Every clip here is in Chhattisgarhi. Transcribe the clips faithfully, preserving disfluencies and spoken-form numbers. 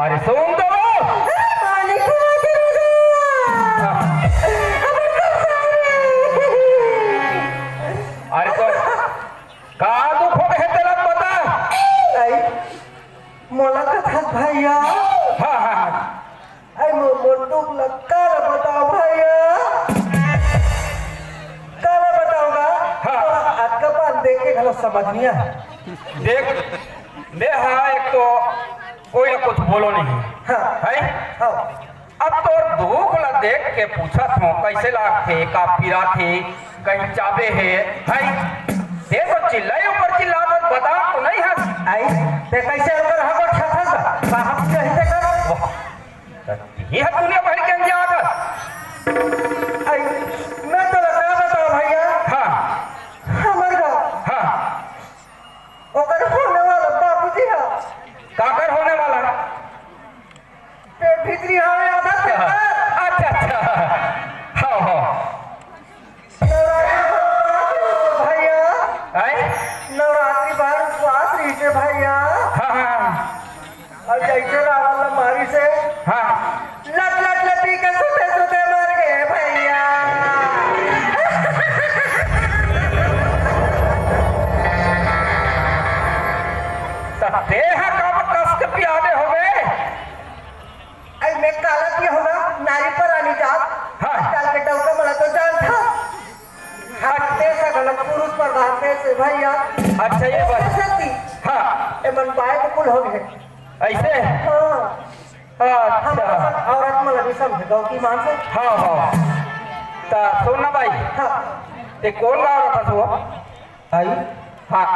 अरे सुन तो लो। अरे तो का दुख हो गए तेला बता। आई, मोला कथस भैया। हाँ, हाँ, हाँ। अरे मो-, मोर दुख ल काला बताओ भैया, काला बताओ गा। हाँ। तोला अतका पान देख के घलो समझ नहीं आए। देख, मैं हाँ एक तो कोई ना कुछ बोलो नहीं। हाँ। है? हाँ। अब तोर दुख ल देख के पूछत हूँ, कैसे लागथे, का पीरा थे, कहीं चाबे हे, है? ते तो चिल्लाई ऊपर चिल्ला, बता तो नहीं हस। आई, ते कैसे ओकर हगो छाथस बा? का हम कही ते कर? वाह। ये है दुनिया भर के अंजाम। आई, मैं तो लगा बताओ भैया। हाँ। हमर गाँव। हाँ। ओकर होने वाला बाबूजी हा। काकर होने वाला? ते भीतरी हवे आधा से। अच्छा, अच्छा। हाँ, हाँ। नवरात्रि भर उपवास रहिसे भैया। आय? नवरात्रि भर उपवास रहिसे भैया। हाँ, हाँ। अउ जइसे रावण ल मारिसे। हाँ। लट लट लटी के सुते सुते मर गे भैया। त तेहा काबर कस के पिया दे होबे? अरे मैं काला पिया हूँ ना, नारी परानी जात। हाँ। आजकल के डौका मला तो जानथा। हमार देश ह घलो पुरुष प्रधान देश हे भैया। अच्छा, ये बात। सती। हाँ। एमन बाय कुल हो गए। ऐसे? हाँ। अच्छा। हम औरत मला भी समझे गाँव की मान से। हाँ, हाँ। त सुन ना भाई। हाँ। ते कौन गाँव रहा था तू? आई? हाँ।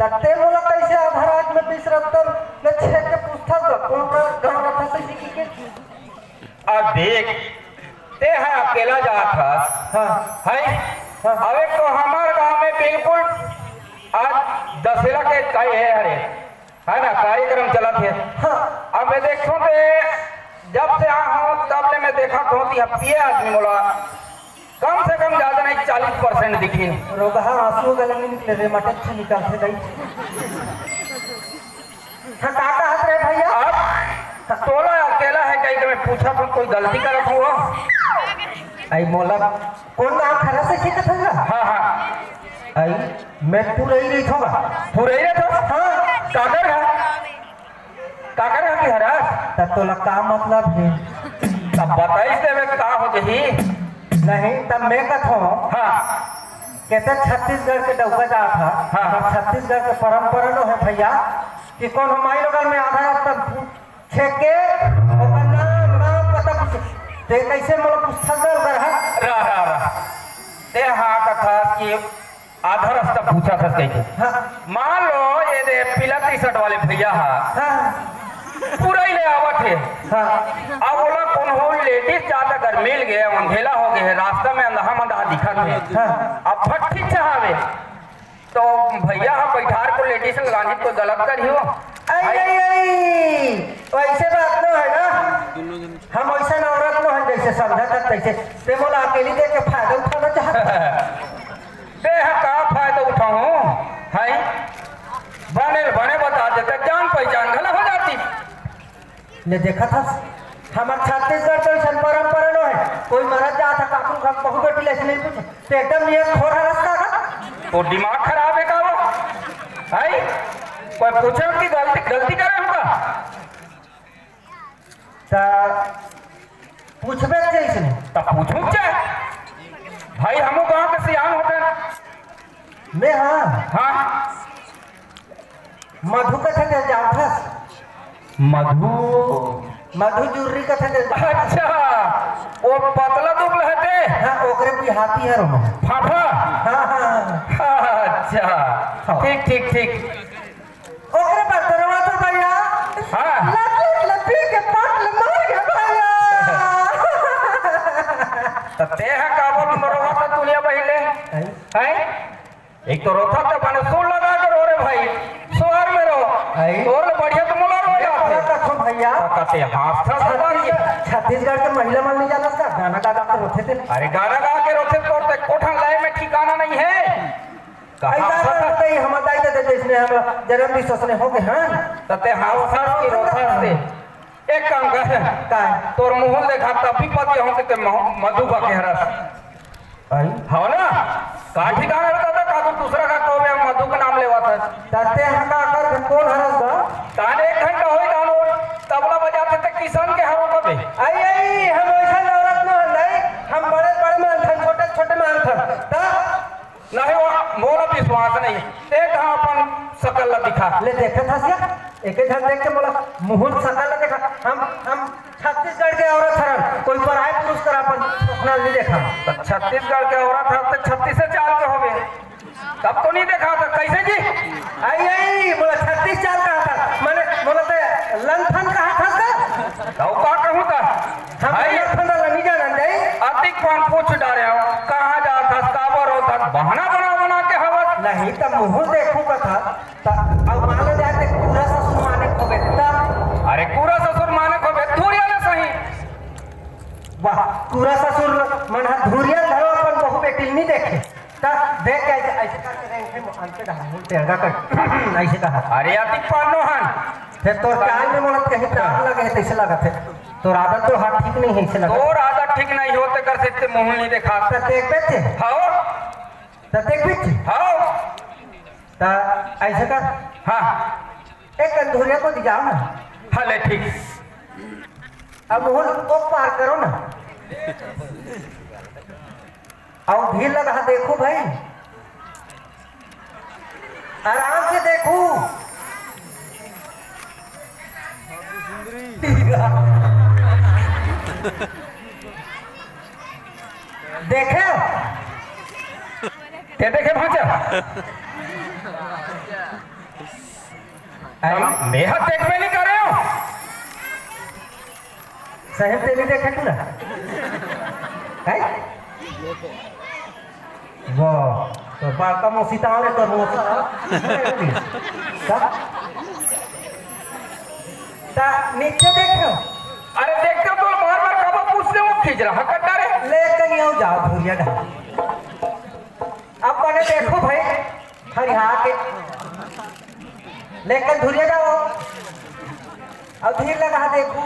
त ते मोला कैसे आधा रात में बीस रत्तन में छेक के पूछथस गा, कौन रा-, गाँव रथस इसी की के? अब देख, ते ह अकेला जात हस। हाँ। है? हाँ। अब एक तो हमार गाँव में बिल्कुल आज दशहरा के कहे है, अरे, है ना, कार्यक्रम चलत हे। हाँ। अब मैं देखो ते जब से आ हूँ तब ले मैं देखा हूँ कि अब ये आदमी मोला कम से कम ज्यादा नहीं, चालीस परसेंट दिखिन। रोगहा आंसू गले में निकले रे, मटे अच्छे निकलते गई। हाँ, का कहत रहे भैया? अब तोला अकेला है कहीं, तो मैं पूछा तो कोई गलती करत हुआ? आई मोला कौन नाम खरा से सीखत होगा? हाँ, हाँ। आई मैं पूरा ही रही थोगा। पूरा ही रही थोगा? हाँ। काकर है? काकर हकी हरस? त तोला का मतलब हे? तब बताइस देबे का हो जही। नहीं, तब मैं कथों। हाँ। कहते छत्तीसगढ़ के डौका जात हा। हाँ। और छत्तीसगढ़ के परंपरा नो है भैया कि कौन हमारी लोगन में आधा रात तक छेक के ओकर नाम, नाम पता पूछे। ते कैसे मतलब पुस्तक दर कर हा? रहा, रहा, रहा। ते हाँ कथा कि आधा रास्ता पूछा था कहीं। हाँ। मान लो ये दे पीला टी शर्ट वाले भैया हा। हाँ। पूरा ही ले आवत हे। हाँ। अब बोला कौन हो लेडीज ज्यादा अगर मिल गए, अंधेला हो गए है, रास्ता में अंधा मंधा दिखत है। हाँ। अब फट ठीक से आवे। तो भैया हा बैठार को लेडीज लगानी कोई गलत कर ही हो। आई, आई, आई, आई। वैसे बात नो है ना। हम वैसा औरत नो है जैसे समझा था तैसे। ते मोला अकेली देख के फायदा उठाना चाहता। तेहा का फायदा उठाहूं? हाय, बने बने बता देते, जान पहचान घला हो जाती। ले देखा था, हमर छत्तीसगढ़ तो ऐसा परंपरा नो है, कोई मरत जात है, काकू का बहू बेटी ले ऐसे नहीं पूछे, तो एकदम नियत खोर है रास्ता का। तो दिमाग खराब है का वो? हाय, कोई पूछे कि गलती, गलती करे होगा? त पूछबे जइसने। त पूछू चे। भाई, हमू गांव के सियान होते। मैं हाँ। हाँ। मधु कथे ते जानथस? मधु। मधु जुर्री कथे ते। अच्छा, वो पतला दुबला हते? हाँ, ओकरे भी हाथी है रोमा। फाफा? हाँ, हाँ। अच्छा, हाँ। ठीक, ठीक, ठीक। ओकरे बाद दरवाजा भैया। हाँ। लट लट लपी के पाट ले मार के भैया। त ते हा काबर मरवा त दुनिया बहिले? हैं? हैं? एक तो रोथा त बने सुर लगा के रो रे भाई। सोहर में रो। हैं? तोर ले बढ़िया तो मोला रो ये जात है। कथो भैया। त कते हाथ था छत्तीसगढ़, छत्तीसगढ़ के महिला मन नहीं जानत का? गाना गा गा के रोथे थे। अरे गाना गा के रोथे तो ते कोठा लाए में ठिकाना नहीं है। कहाँ ऐसा हंसत हस? करते ही हमर दाई ददा जइसने हमर जन्म दिन ससने हो गे, हाँ? त ते हंसत हस कि रोथस ते? एक काम कर। काय? तोर मुंह देखा, तब भी पति हूँ कि ते मह-, मधु बा के हरस। आई? हव ना? का ठिकाना रहता था, का तू दूसरा का कहबे, हम मधु के नाम लेवा था। त ते हा का कर, कोन हरस बा? ताने एक घंटा होई, तानो तबला बजाते ते किसान के हरो कबे। आई, आई, हम वैसा औरत न हन, नहीं? हम बड़े, बड़े मानथन, छोटे, छोटे मानथन। त नहीं, वो मोला विश्वास नहीं। ते कहाँ अपन शकल ला दिखा? ले देखत हस या? एके झन देख के मोला मुहूर्त शकल ला देखा। हम, हम छत्तीसगढ़ के औरत हरन, कोई पराए पुरुष कर अपन सपना नहीं देखा। त छत्तीसगढ़ के औरत हर त छत्तीस चाल के होबे, तब तो नहीं देखा था। कैसे जी? आई, आई, मोला छत्तीस चाल कहा था, माने मोला ते लंथन कहा था का? तो का कहूँ था? हम भाई, लंथन ला नहीं जानन जाई। अतिक पान पूछ डारे हो, कहाँ जात हस, काबर होत हस, बहाना बना बना के हवस। नहीं, त मुहूर्त देखू का था, त अब मान लो जाते पूरा ससुर माने खोबे, तब। अरे, पूरा ससुर माने खोबे, धुरिया ले सही। वाह, पूरा ससुर मन ह धुरिया धरो अपन बहू बेटी ल नहीं देखे। त देख के ऐसे, ऐसे करके रहे थे, अंते डाल, टेढ़ा कर, ऐसे कहा। अरे, अतिक पानो हन। फिर तोर चाल में मोला कहीं तार लगे है, तैसे लगत है। तोर आदत तो हाथ ठीक नहीं है, ऐसे लगा। तोर आदत ठीक नहीं होते कर सकते, मुंह नहीं देखा। त देखबे थे? हाँ। त देखबे थे? हाँ। त ऐसे कर। हाँ। एक अंधुरिया को दिखाओ ना। हाँ, ले, ठीक। अब मुंह को पार करो ना। अउ धीर लगा देखू भाई, आराम से देखू। देखे? ते देखे भांचा? अरे, मैं हा देखबे नहीं करे हो। सही में ते नहीं देखे तू ना? हैं? वो, तो बड़का मौसी तो और तो मौसी। का? ता नीचे देखो। अरे, देखते तो मार मार कब पूछने वो खींच रहा, कट्टा रे। ले कनिया जाओ, धुरिया ढा। अब मैंने देखो भाई, हरिहा के। लेकिन धुरिया जाओ। अब धीर लगा देखू।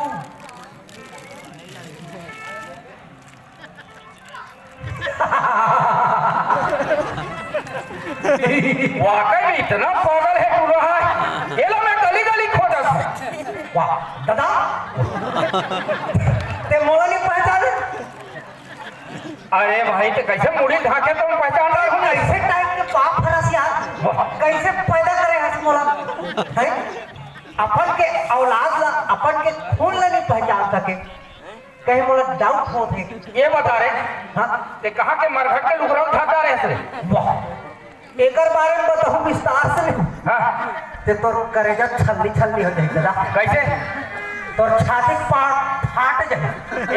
वाकई में इतना पागल है पूरा है। ये लो मैं गली गली खोजत हूँ। वाह, दादा। ते मोला नहीं पहचाने? अरे भाई, ते कैसे मुड़ी ढाके तो पहचान रहे हो? ऐसे टाइप के बाप हरस यार। वाह। कैसे पैदा करे हस मोला? हैं? अपन के औलाद ला, अपन के खून ला नहीं पहचान सके। कहीं मोला डाउट होत है। ये बता रे, हाँ? ते कहाँ के मरघट के लुकराऊ झाँका रहे हस रे? वाह। एकर बारे में बताहूँ विस्तार से नहीं। हाँ। ते तोर करेजा छल्ली छल्ली हो जाई दादा। कैसे? तोर छाती पा-, फाट जाई।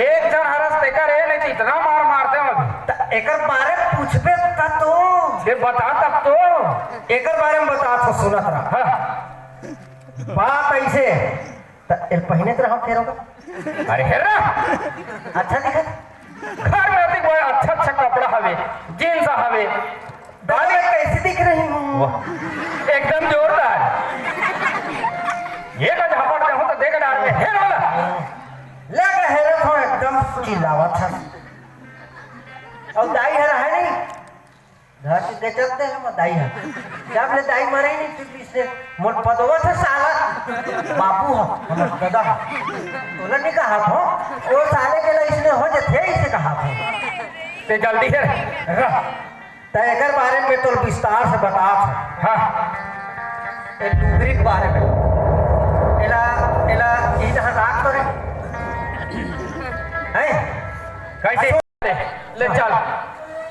एक जन हरस तेकर ए नहीं तो इतना मार मारते हम अभी। त एकर बारे में पूछबे त तो। ये बता तब तो। एकर बारे में बता तो सुनत रहा। हाँ। बात ऐसे, त ए पहिने त रहा फेर होगा। अरे हेर ना। अच्छा दिखा। घर में अतिक बड़ा अच्छा अच्छा कपड़ा हवे, जींस हवे। दादा, मैं कैसे दिख रही हूँ? वाह, एकदम जोरदार। ये का झापड़ दे हूँ तो देख डाल में हेर वाला। ले के हेरे तो एकदम चिल्लावत है। और दाई हर है नहीं। घर से बेचते हैं वो दाई है। जब ले दाई मरे ही नहीं चुप्पी से, मोर पदवा से साला बाबू है, हमर दादा है। तोला नहीं कहा हो, वो साले के लिए इसने हो जथे, इसे कहा हो। ते जल्दी है। रह। त एकर बारे में तोर विस्तार से बतात हूँ। हाँ। ए डुबरी के बारे में। एला, एला, ई जहाँ राख तो रे। हैं? कैसे? ले चल।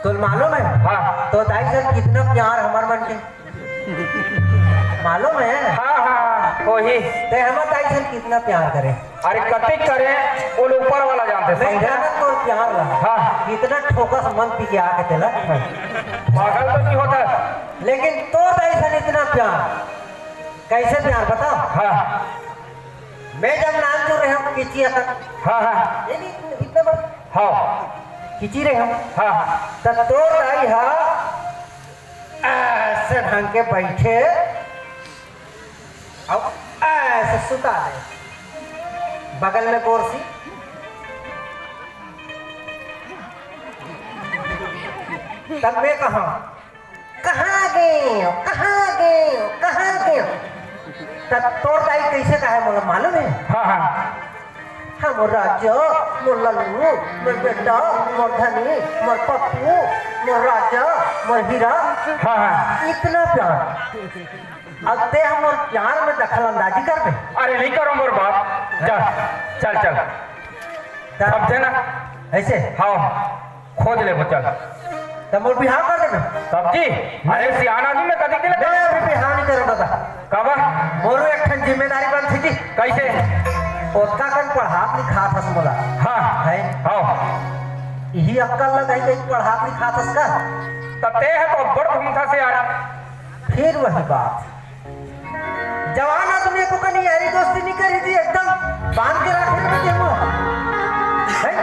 तोर मालूम है? हाँ। तो दाई से कितना प्यार हमार मन के। मालूम है? हाँ, हाँ, वही। ते हमर दाई से कितना प्यार करे। अरे कतिक करे, वो लोग ऊपर वाला जानते, मैं समझे? जानत तोर प्यार ला। हाँ। इतना ठोकस मन पी के आके तेला। पागल तो नहीं होता। लेकिन तोर दाई से इतना प्यार, कैसे प्यार बता? हाँ। मैं जब नानचुर रहे हूँ किचिया तक। हाँ, हाँ। ये नहीं, इतना बड़ा। हाँ। किची रहे हूँ। हाँ, हाँ। तब तोर दाई हा, आ, ऐसे ढंग के बैठे, अब ऐसे सुता दे, बगल में गोरसी। तब मैं कहा, "कहाँ गए हो? कहाँ गए हो? कहाँ गए हो?" तब तोर दाई कैसे कहा है, मोला मालूम है? हाँ, हाँ। "हाँ, मोर राजा, मोर लल्लू, मोर बेटा, मोर धनी, मोर पप्पू, मोर राजा, मोर हीरा।" हाँ, हाँ। इतना प्यार। अब ते हमर प्यार में दखल अंदाजी कर दे। अरे, नहीं करूँ मोर बाप। चल, चल, चल। तब समझे ना? ऐसे? हाँ, खोज ले, चल। तब मोर बिहाव कर देबे। तब जी, अरे, सियान आदमी में कदी के ले मैं अभी बिहाव नहीं करूँ दादा। काबर? मोरो एक ठन जिम्मेदारी बनथे जी। कैसे? ओतका कन पढ़ात लिखात हस मोला। हाँ। है? हाँ। यही अक्कल लगाई के पढ़ात लिखात हस का? तब ते है तो बड़ घूमता से यार। फिर वही बात, जवान आदमी को कनी यारी दोस्ती नहीं करी थी, एकदम बांध के रखे में देबो। हैं?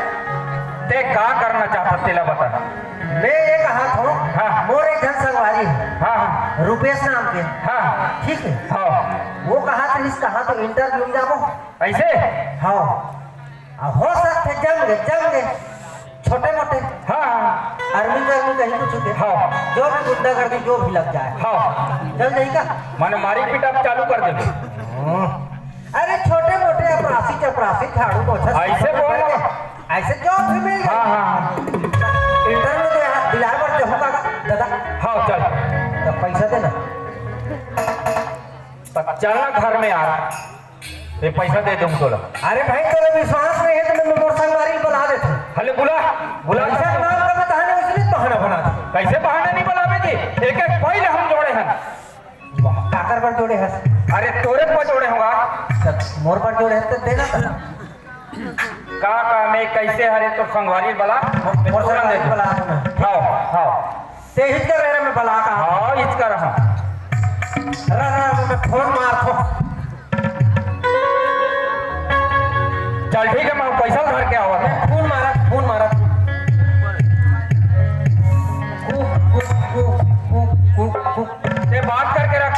ते का करना चाहत हस, तेला बता। मैं ये कहा था, हाँ। मोर एक झन संगवारी है, हाँ, हाँ। रुपेश नाम के। हाँ। ठीक है? हाँ। वो कहा था, इस कहा तो interview में जाबो। ऐसे? हाँ। आ, हो सकथे जम गए, जम गए। छोटे मोटे। हाँ, हाँ। Army, army कहीं कुछ के। हाँ। जो भी गुंडागर्दी, जो भी लग जाए। हाँ। चल जाई का? माने मारी पीटा चालू कर देबे। हम्म। अरे, छोटे मोटे अपरासी चपरासी, झाड़ू पोछा, ऐसे बोल ना। ऐसे जो भी मिल जाए। हाँ, हाँ, हाँ। Interview तो यहाँ दिलाए बर जहूँ का दादा। हाँ, चल। तब पैसा देना। तब चलना घर में यार। ये पैसा दे दूँ तोला। अरे भाई, तोला विश्वास नहीं है तो मैं मोर संगवारी बला देते। हले बुला, बुला। पैसा के नाम का बताने उसने बहाना बना दे। कैसे बहाना नहीं बनावे जी? एक एक फाइल हम जोड़े हैं। वाह, काकर पर जोड़े हस? अरे तोरे पर जोड़े होगा। तब मोर पर जोड़े है तो देना था। का, का मैं कैसे हरे तो संगवारी बला? मोर तुरंत संगवारी दे। बला दो ना। हाँ, हाँ। ते हिच कर रहे, मैं बला का। हाँ, हिच कर, हाँ। रा, रा, मैं फोन मार थो। चल ठीक है, मैं पैसा धर के आवा था। फोन मारा, फोन मारा। कु, कु, कु, कु, कु, कु। ते बात करके रख।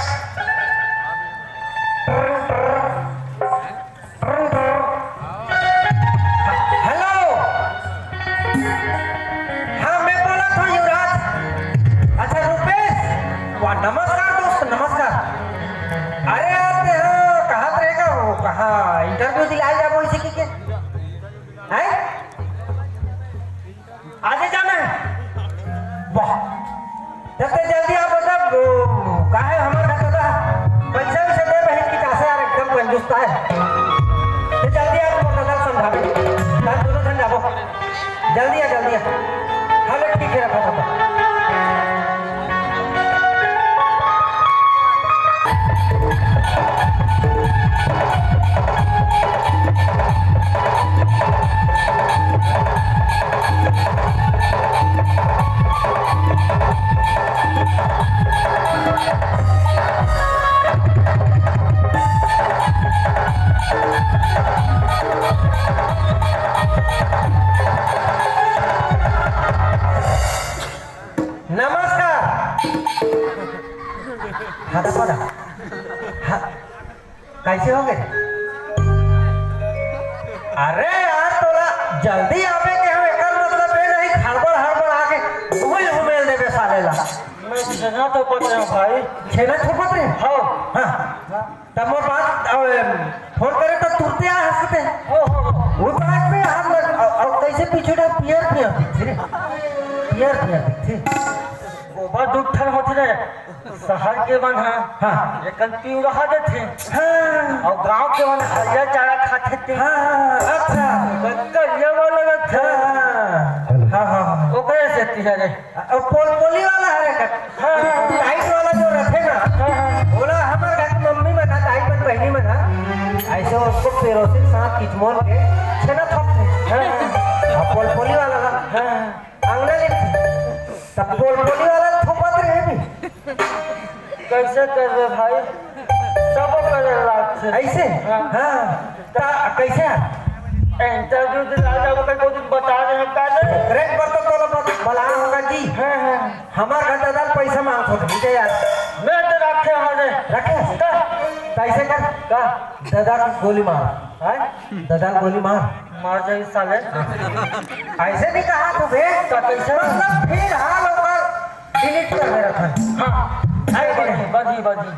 हेलो। हाँ, मैं बोला था युवराज। अच्छा, रुपेश। वाह, नमस्कार दोस्त, नमस्कार। अरे यार, ते हाँ, कहाँ रहेगा वो? कहाँ interview दिलाए जाबो इसी की के? हैं? आजे जाना है? वाह। जब ते जल्दी आ, मतलब, वो, काहे हमर घर का पैसा भी से दे बहिन की कासे यार, एकदम कंजूस है। ते जल्दी आ, तो दादा समझावे। हम दोनों जन जाबो। जल्दी आ, जल्दी आ। हेलो, ठीक है, रखो, रखो। नमस्कार। हाँ, दबा दा। हाँ, कैसे हो गए? अरे यार, तोला जल्दी आवे के हो, एकर मतलब ये नहीं हड़बड़ हड़बड़ आके वही हुमेल देबे साले ला। मैं छेना थोपत रहे हूँ भाई। छेना थोपत रहे? हाँ। हाँ। तब मोर बात, अब, फोन करे तो तुरते आ हंसते। ओ, हो, हो। वो बात में हाथ लग, अब, अब कैसे पीछे उठा, पियर पियर दिखथे रे। पियर पियर दिखथे। गोबर दू ठन होथे रे। शहर के मन ह, हाँ। एकन पिउरहा देथे। हाँ। अउ गांव के मन हरियर चारा खाथे ते। हाँ, अच्छा। करिया वाला रथे। हाँ। हाँ, हाँ, हाँ। ओकरे सेती हरे। अउ पोलपोली वाला हरे का? हाँ, हाँ, हाँ। टाइट वाला जो रथे ना, हाँ, हाँ। ओला हमर घर के मम्मी मन ह, दाई मन, बहिनी मन ह, ऐसे उसको पेरोसिन साथ किचमोल के छेना थोपथे। हाँ, हाँ। अउ पोलपोली वाला ला, हाँ। अंगना ले, तब पोलपोली वाला थोपत रहे भी। कैसे करबे भाई, सब करे लागथे। ऐसे? हाँ। हाँ। ता कैसे? इंटरव्यू दिला जाबो, कई को दिन बता रहे हैं का नहीं? रेट पर तो तोला बता मलाह होगा जी। हाँ, हाँ। हमार घर ददा पैसा मांगत होत, ठीक है यार। मैं तो रखे हूँ ने। रखे? का? तो ऐसे कर। का? ददा को गोली मार। हाँ? ददा को गोली मार। मार जाए साले। ऐसे नहीं कहा तू बे। तो कैसे? मतलब फिर हाल होगा, डिलीट कर दे रखा। हाँ। है कि नहीं? बजी, बजी।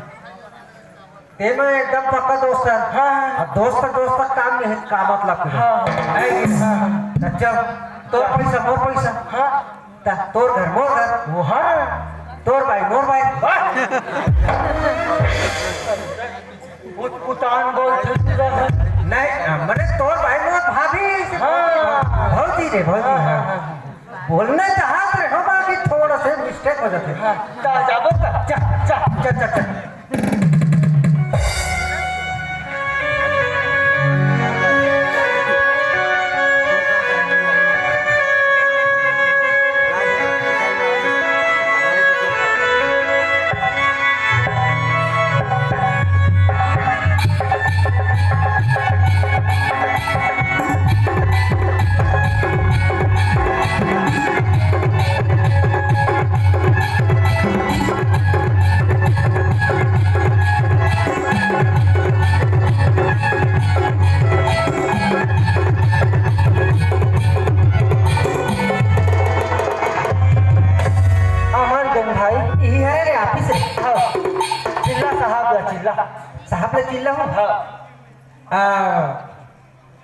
ते मैं एकदम पक्का दोस्त है। हाँ, हाँ। अब दोस्त, दोस्त तक काम नहीं है, काम मतलब कुछ। हाँ, हाँ। है कि नहीं? हाँ, हाँ। अच्छा, तोर पैसा, मोर पैसा। हाँ। ता, तोर घर, मोर घर। वो हाँ। तोर भाई, मोर भाई। वाह। उत-, उतान बोल, नहीं, हाँ, मने तोर भाई, मोर भाभी। हाँ। भौजी रे, भौजी, हाँ, हाँ। हाँ, हाँ। बोलना चाहत रहे हो, बाकी थोड़ा से मिस्टेक हो जाते हैं। हाँ, जा, जा, बोल, जा। जा, जा, जा, जा। अमर गंग भाई, इही हरे रे ऑफिस है। हाँ। चिल्ला साहब ला चिल्ला। साहब ला चिल्ला हूँ? हाँ। आ,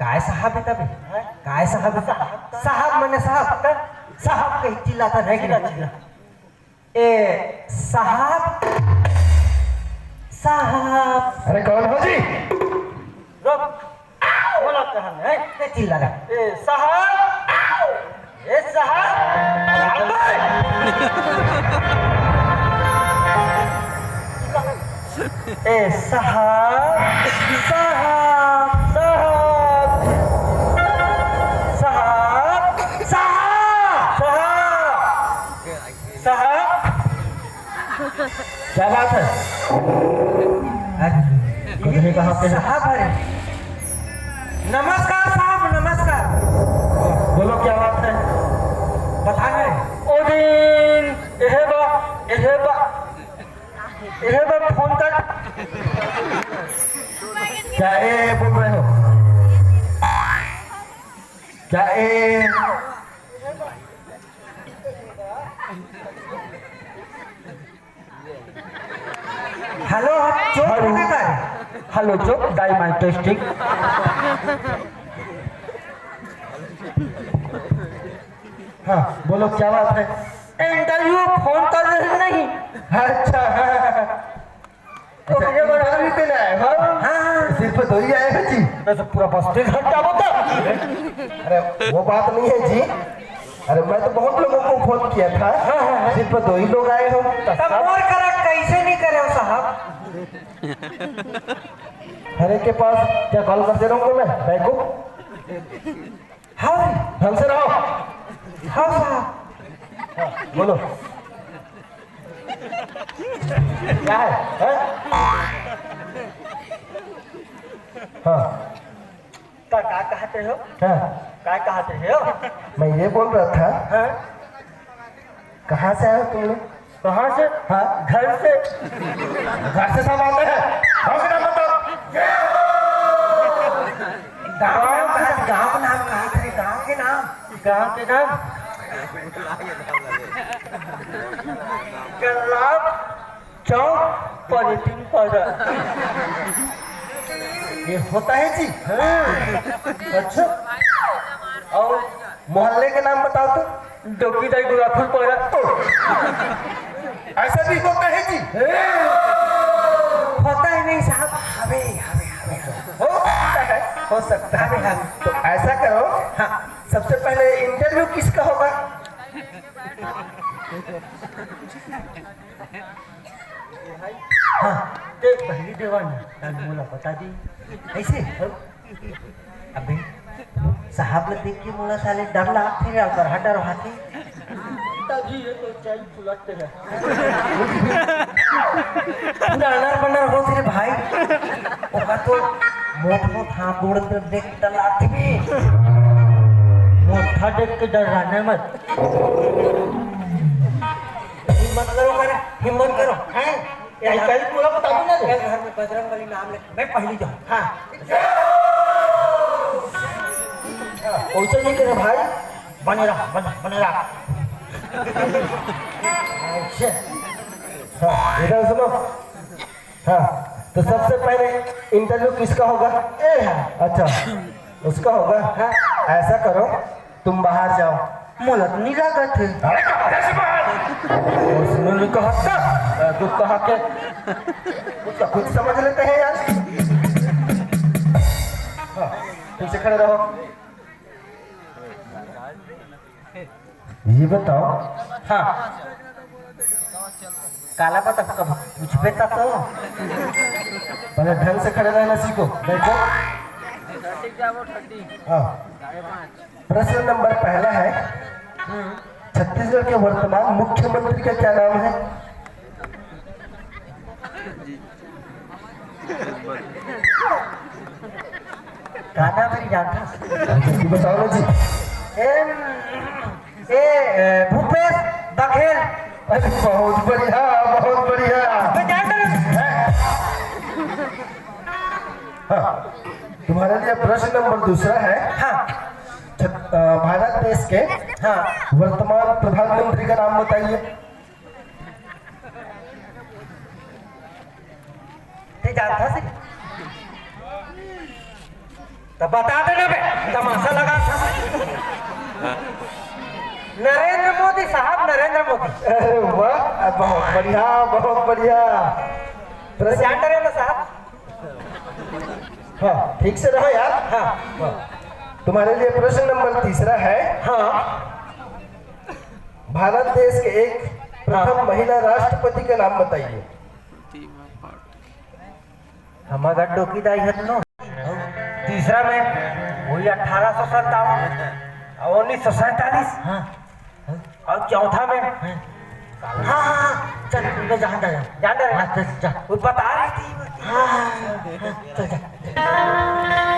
काय साहब है तबे? हाँ? काय साहब है? साहब। साहब मने साहब। साहब कही चिल्ला था, नहीं चिल्ला, चिल्ला। ए, साहब, साहब। अरे कौन हो जी? रुक। बोला कहाँ है? ए, चिल्ला रहा। ए, साहब। ए, साहब। ए, साहब, साहब, साहब, साहब, साहब, साहब। साहब, क्या बात है? अरे, कुछ नहीं कहा आपने। साहब, अरे। नमस्कार साहब, नमस्कार। बोलो, क्या बात है? बता रहे। ओ दिन, एहे बा, एहे बा, एहे बा, फोन कर। क्या ए बोल रहे हो? क्या ए? हेलो, आप चोर हेलो। बोल रहे का? हेलो, चोर, डायल माय टेस्टिंग। हाँ, बोलो, क्या बात है? इंटरव्यू फोन कर रहे नहीं। अच्छा, हाँ, हाँ, हाँ। तो अच्छा, ये बोला इंटरव्यू के लिए आए हो? हाँ, हाँ। सिर्फ दो ही आए हो जी? मैं तो पूरा बस्ती घंटा बता। अरे, वो बात नहीं है जी। अरे, मैं तो बहुत लोगों को फोन किया था, हाँ, हाँ, हाँ। सिर्फ दो ही लोग आए हो। तब मोर करा कैसे नहीं करे हो साहब? हर एक के पास क्या कॉल करते रहूंगा मैं, बैकअप? हाँ। ढंग से रहो। हाँ साहब। हाँ, बोलो। क्या है? हैं? हाँ। का, का कहते हो? हाँ। का कहते हो? मैं ये बोल रहा था, हाँ? कहाँ से आए हो तुम लोग? कहाँ से? हाँ। घर से। घर से सब आते हैं। गाँव के नाम बताओ। गाँव के नाम कहाँ से? गाँव के नाम कहाँ से? गाँव के नाम। गाँव के नाम। गुलाब चौक पॉलिथीन पाउडर। ये होता है जी? हाँ। अच्छा। और मोहल्ले के नाम बताओ तो। डोकी दाई गुलाब फूल पाउडर। ऐसा भी होता है जी? हाँ। होता है नहीं साहब, हवे, हवे, हवे, हवे। हो सकता है, हो सकता है। हवे, हवे। तो ऐसा करो, हाँ। सबसे पहले इंटरव्यू किसका होगा? हाँ, ते पहली देवा ना, तन मोला बता दी। ऐसे? अबे, साहब ला देख के मोला साले डर लागथे रे, अउ करहा डर होथे। तभी ये तो चाय फुलट रहा। पूरा अनर बनर होथे रे भाई। ओकर तो मोट मोट हाथ गोड़ अंदर देख के डर लागथे बे। मोटा देख के डर रहा है मत। हिम्मत करो, करे, हिम्मत करो। हैं? कहीं, कहीं पूरा बता दो ना रे। कल घर में बजरंग बली नाम ले, मैं पहली जाऊँ। हाँ। हाँ, वैसे नहीं करे भाई। बने रहा, बने, बने रहा। अच्छा। हाँ, इधर सुनो। हाँ, तो सबसे पहले इंटरव्यू किसका होगा? ए है। अच्छा, उसका होगा। हाँ। ऐसा करो, तुम बाहर जाओ। मोला तो नहीं लागत है। अरे, कब से बाहर? उसने नहीं कहा था। तू कहा के? उसका खुद समझ लेते हैं यार। हाँ, ठीक से खड़े रहो। ये बताओ। हाँ। काला पता कब पूछबे ता तो। पहले ढंग से खड़े रहना सीखो। बैठो। हाँ। प्रश्न नंबर पहला है, छत्तीसगढ़ के वर्तमान मुख्यमंत्री का क्या नाम है? का नाम है जानता? अच्छा, तू बताओ ना जी। एम, ए, ए, भूपेश बघेल। अरे, बहुत बढ़िया, बहुत बढ़िया। मैं जानता हूँ। हाँ, तुम्हारे लिए प्रश्न नंबर दूसरा है। हाँ। छत-, अ, भारत देश के हाँ। वर्तमान प्रधानमंत्री का नाम बताइए। ते जानता से? तो बता देना बे, तमाशा लगा था। नरेंद्र मोदी साहब, नरेंद्र मोदी। अरे वाह, बहुत बढ़िया, बहुत बढ़िया। तो प्रश्न जानते रहे ना साहब? हाँ, ठीक से रहो यार। हाँ। हाँ। तुम्हारे लिए प्रश्न नंबर तीसरा है। हाँ। भारत देश के एक प्रथम हाँ। महिला राष्ट्रपति का नाम बताइए। हमर घर डोकी दाई हत नो। तीसरा में वही अठारह सौ सत्तावन और उन्नीस सौ सैंतालीस। हाँ। और चौथा में हाँ। हाँ, हाँ, हाँ, चल, मैं जान रहा हूँ। जान रहे? हाँ, चल, जा। वो बता रही थी। हाँ, हाँ, हाँ, चल, जा।